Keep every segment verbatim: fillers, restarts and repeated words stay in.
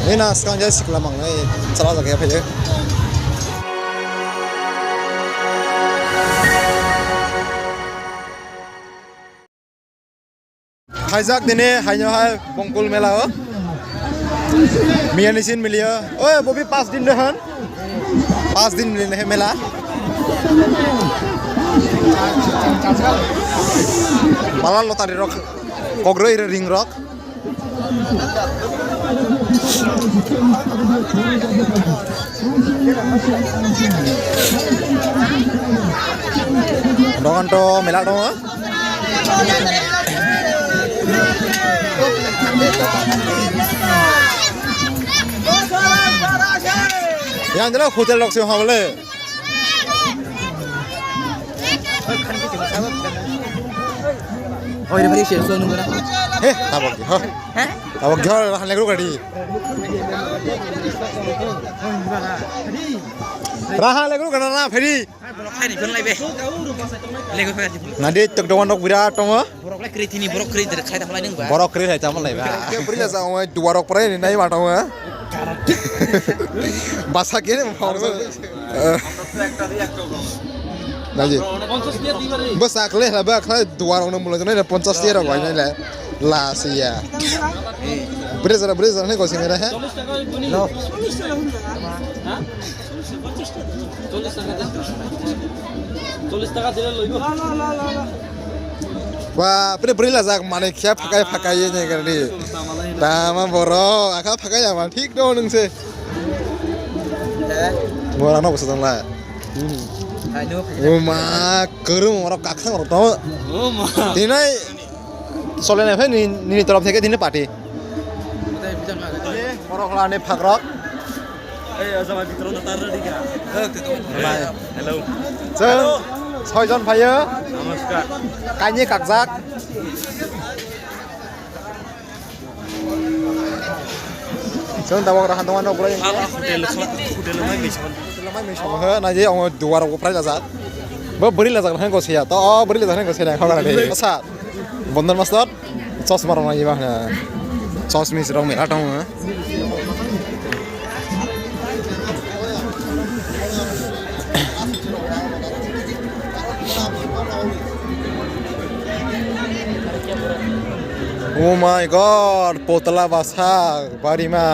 Hei na, swkang jai sikla mangnai, chala jaga phaiyo. Haijak dini haino hai Bongkul mela o. Miya ni sin miliyo. Oi, bobi pas din dehan. Pas din miliyo hai mela. Pala lotari rok. Kogroi ring rok. Dogan to mela tongo. Yang jela hotel rok se hamle. Oi, re bhai, share so nung na. He, tabok di, ha. He? Tabok di, ha, han legro gadi. Raha legro gana na, pheri. Borok khai ni phone lai be. Lego phai di. Nadi tok dogan rok birat tongo. Borok lai kri thini, borok kri der khai da lai nung ba. Borok kri lai tamo lai ba. Ke bri la sa oi duwa rok prai ni nai ma tongo. Basa ke ni phone. Naji. Bas akle la ba khlai duwa rok no mulo nai ponchas tiya rok nai la. La siya. Bri zara bri zara ne ko singera he. No. চল্লিশ টাকা দিলে লইব। Ba, pre pre la jak mane kya phakai phakai ye ne gari. Tama boro, aka phakai ya man thik do nung se. Boro no bosong la. Uma, kuru moro kakhang ro to. Uma. Tinai sole na phe ni ni torop theke tini party. Boro hla ne phakrok. Hello. Chwng soijon phaio. Namaskar. Kainwi kakjak. Chwng tabok rahan tongma nok bwlai. Hotel, hotel mai misa. Hotel mai misa. Naji omo duar o prai lajak. Bo bwrwi lajak nang ko siya. To o bwrwi lajak nang ko siya. Khogara de. Asa. Bondon Master. Chosma rok nai ba hwna. Chosmis rok mela tongo. Oh my God, potla basa barima.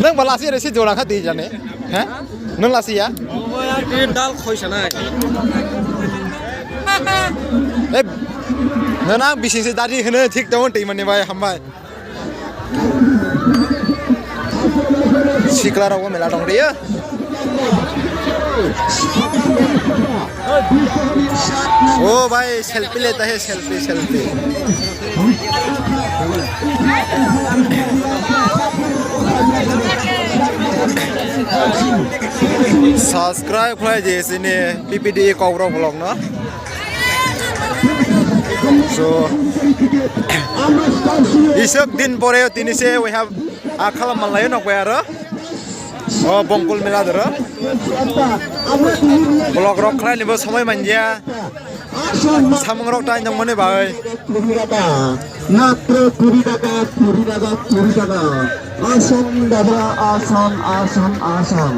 Nang ba lasi re si jora kha di jane. Ha? Nang lasi ya? Obo ya, ke dal khoi sanai. Eh, nana bising se dari hene thik tong tei mani bai hambai. Sikla rok mela tong riya. O bhai, selfie leta hai, selfie, selfie. Subscribe khlai di sini P P D A Kokborok vlog no. So, isok din pore tini se we have a khalam malai nok aro. O Bongkul mela doro. Vlog rok khlai ni bo somoi manja. Samung rok tai nang mani bai. Matro kuri taka, kuri taka, kuri taka. Asam dada, asam, asam, asam.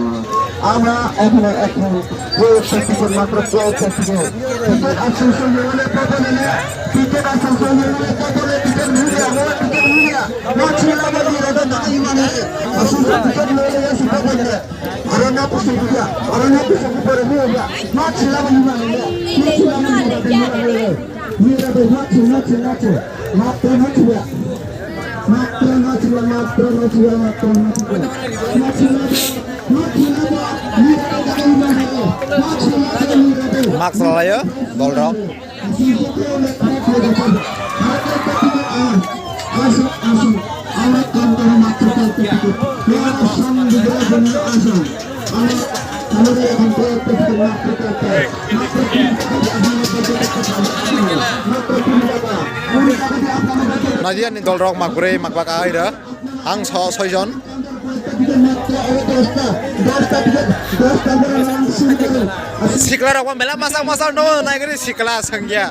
Amra ekhon, ekhon. Twelve thirty-four, matro twelve thirty-four. Ticket asam song hole koko nene. Ticket asam song hole koko nene. Ticket mil gaya, hole ticket mil gaya. Machila bagi rada na imane. Asam song ticket hole ya sita bagi. Aro na pusing dia, aro na pusing pore ni dia. Machila bagi imane. Machila bagi imane. Mira de macho, macho, macho. Matro macho ya. Matro macho ya, matro macho ya, matro macho ya. Macho ya, macho ya, macho ya. Mira de macho ya. Macho ya, macho ya. Max lalayo, dol rok. Nadia ni dol rok mak brwi mak baka aira. Ang so soijon. Sikla rok mela masak masak no naigri sikla sangya.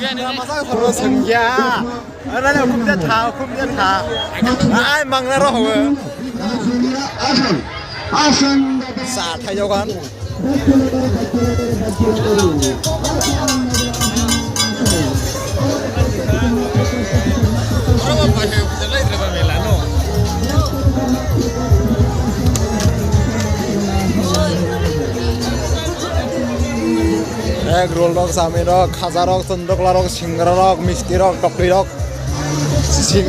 Masa khoro sengya. Rani khum de tha, khum de tha. Ai mangna ro ho. Asan, asan. Sa thai jogan. Egg roll rok, chowmin rok, khaja rok, chondrokla rok, singara rok, misti rok, tokri rok, si-,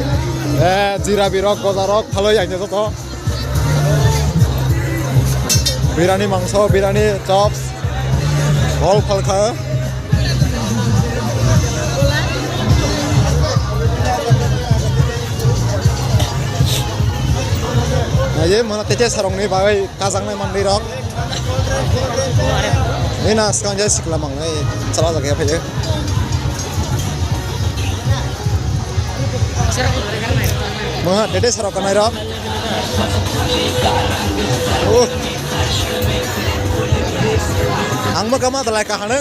eh, jirabi rok, goja rok, phalwi aini joto. Birani mangso, birani chops, hol phalkha. Aye, mana tete sarong ni bagwi kajaknai manwi rok. Nina swkang jai sikla mangnai, chala jagaya phaiyo. Maha tete sarok kanai rok. Oh. Ang ma kama dalai kahane.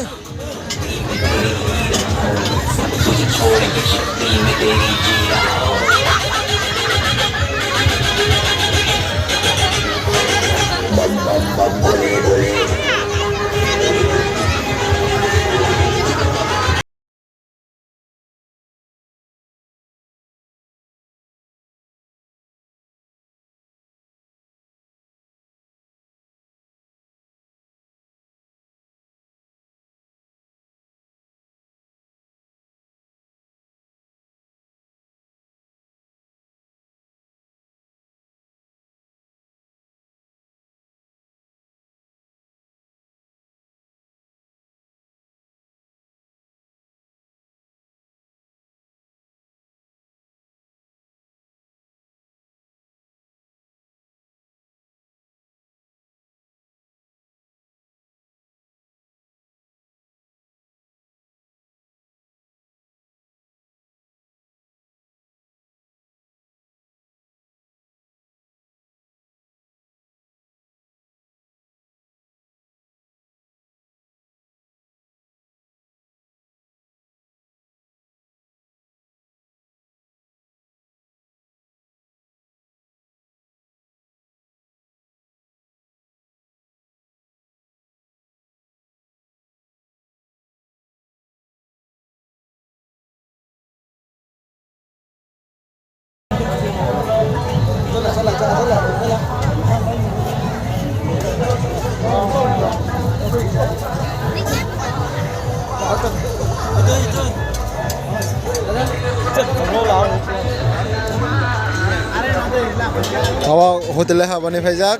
Abo hotel habani phaijak,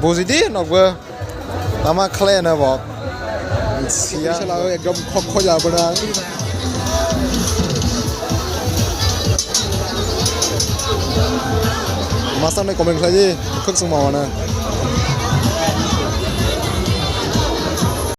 bujidi nokbo. Ama khlai na bo. Siya. Sala ekdom khok khok ya bana. Masa ni comment khlai di, khok sung ma wana.